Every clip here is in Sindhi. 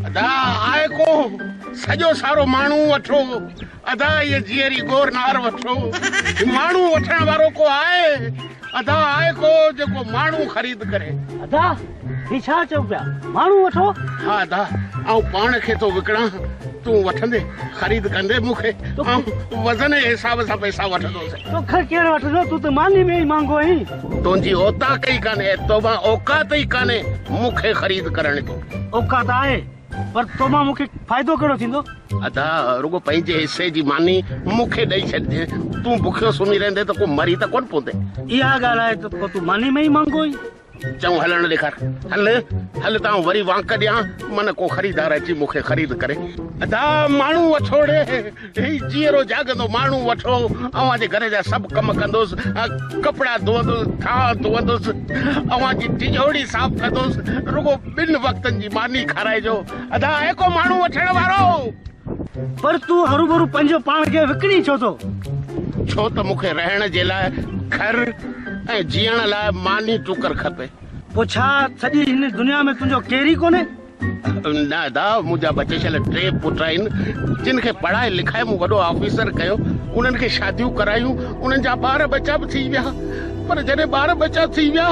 ادا آء ڪو سڄو سارو ماڻهو وٺو. ادا هيء جيئري گور نار وٺو. هي ماڻهو وٺڻ وارو ڪو آهي؟ ادا آهي ڪو جيڪو ماڻهو خريد ڪري. ادا هي ڇا چئو پيا؟ ماڻهو وٺو؟ ها ادا آئون پاڻ کي ٿو وڪڻان تون وٺندين خريد ڪندين مون کي؟ آئون وزن جي حساب سان پئسا وٺندوسين. توکان ڪير وٺندو تون ته ماني ۾ ئي مهانگو آهين. تنهنجي اوطاق ئي ڪانهي ۽ تو مان اوقات ئي ڪانهي مون کي خريد ڪرڻ جي. اوقات آهي پر تو مان مون کي فائدو ڪهڙو ٿيندو؟ ادا رڳو پنهنجي حصي جي ماني مون کي ڏئي ڇڏجين. تون بکيو سمهي رهندين ته ڪو مري ته ڪونه پوندين. اها ڳالهه آهي ته پوء تون ماني ۾ ئي مهانگو آهين. چئون هلڻ ڏيکار. هل هل ته آئون وري وانڪ ڏيان، من ڪو خريدار اچي مون کي خريد ڪري. ادا ماڻهو وٺو ڙي، هي جيئرو جاڳندو ماڻهو وٺو، اوهان جي گهر جا سڀ ڪم ڪندس، ڪپڙا ڌوئندس، ٿانء ڌوئندس، اوهان جي ٽجوڙي صاف ڪندس، رڳو ٻن وقتن جي ماني کارائجو. ادا آهي ڪو ماڻهو وٺڻ وارو؟ پر تون هروڀرو پنهنجو پاڻ کي وڪڻين ڇو ٿو؟ ڇو ته مون کي رهڻ جي لاء گهر ۽ جيئڻ لاء ماني ٽڪر کپي. پوء ڇا سڄي هن دنيا ۾ تنهنجو ڪير ئي ڪونهي؟ نه ادا، منهنجا بچيشل ٽي پٽ آهن، جن کي پڙهائي لکائي مون وڏو آفيسر ڪيو، انهن کي شاديون ڪرايون، انهن جا ٻار ٻچا به ٿي ويا، پر جڏهن ٻار ٻچا ٿي ويا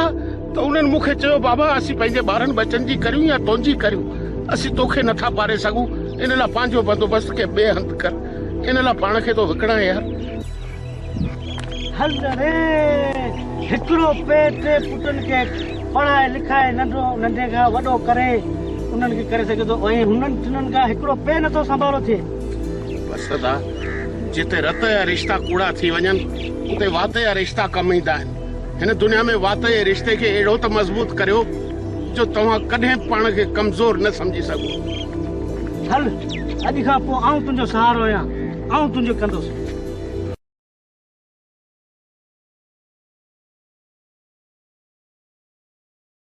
ته انهن مون کي چيو، بابا اسين پنهنجي ٻارن ٻچن جي ڪريون يا تنهنجي ڪريون، اسين توکي نٿا پاري سگهون، ان لاء پنهنجو بندوبست ڪنهن ٻئي هنڌ ڪر، ان لاء پاڻ کي ٿو وڪڻان يار. هل ري، هڪڙو پيء ٽي پٽن کي پڙهائي لکائي ننڍو ننڍي کان وڏو ڪري انهن کي ڪري سگهي ٿو ۽ هنن ٽنن کان هڪڙو پيء نٿو سنڀالو ٿئي. بس ادا، جتي رت جا رشتا ڪوڙا ٿي وڃن، اتي وات جا رشتا ڪم ايندا آهن. هن دنيا ۾ وات جي رشتي کي اهڙو ته مضبوط ڪريو جو توهان ڪڏهن به پاڻ کي ڪمزور نه سمجهي سگهو. هل، اڄ کان پوء آئون تنهنجو سهارو آهيان، آئون تنهنجو ڪندس.